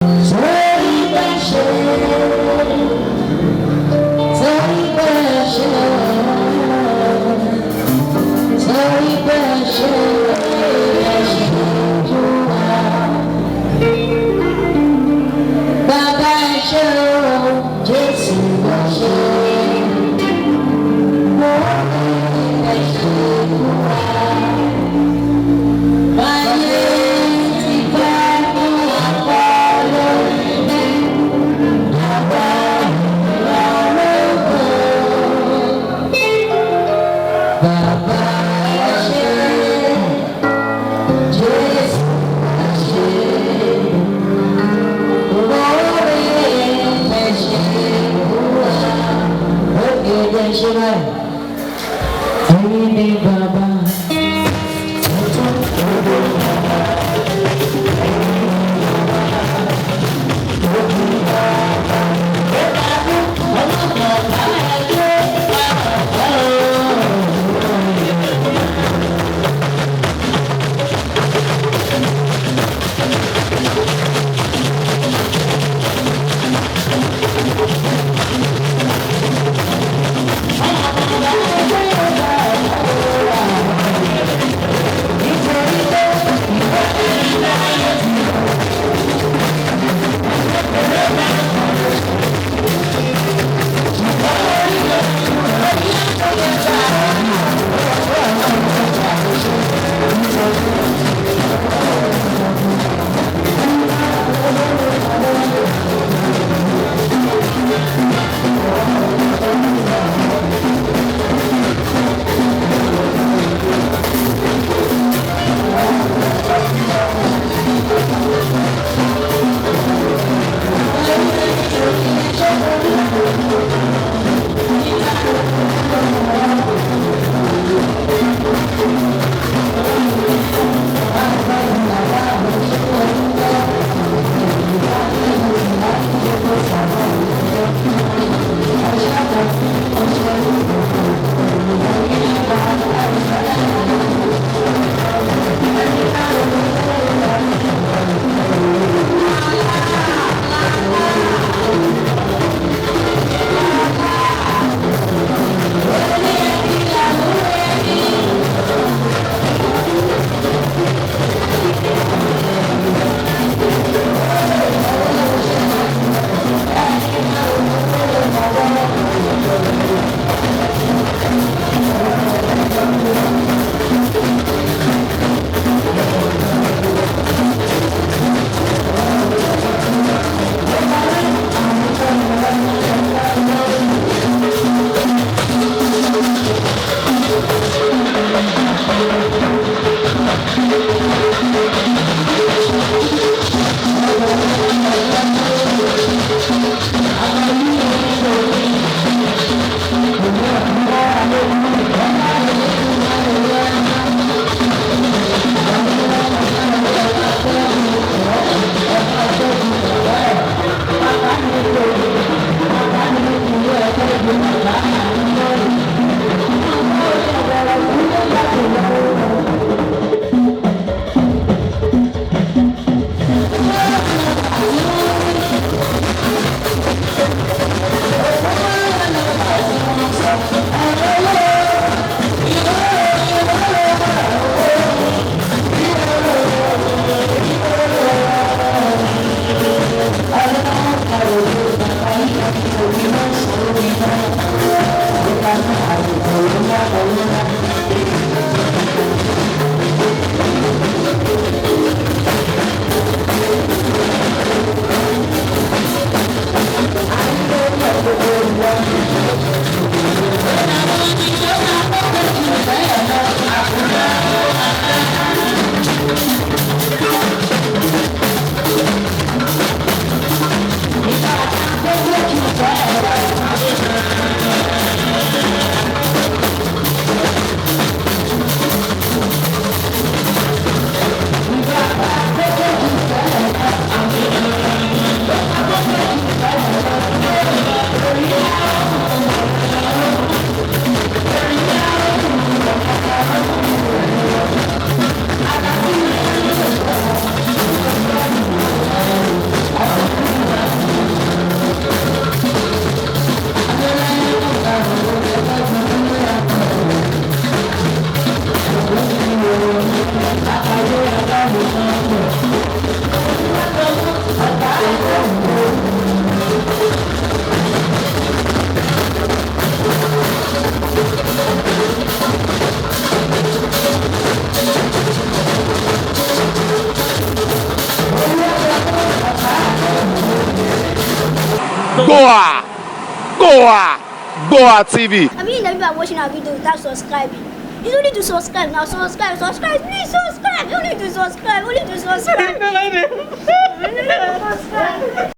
Torí bẹ́ẹ̀ ṣe, torí bẹ́ẹ̀ ṣe, torí bẹ́ẹ̀ ṣe, ẹ ṣe fún wa. Bàbá ẹ ṣé o, Jésù ẹ ṣé. Mo ní ẹ ṣe fún wa. Báyé ti fẹ́ mú apá lórí. Goa, Goa, Goa TV. I mean, that people are watching our video without subscribing. You don't need to subscribe now. Subscribe, subscribe, please subscribe. You need to subscribe. You need to subscribe. Subscribe.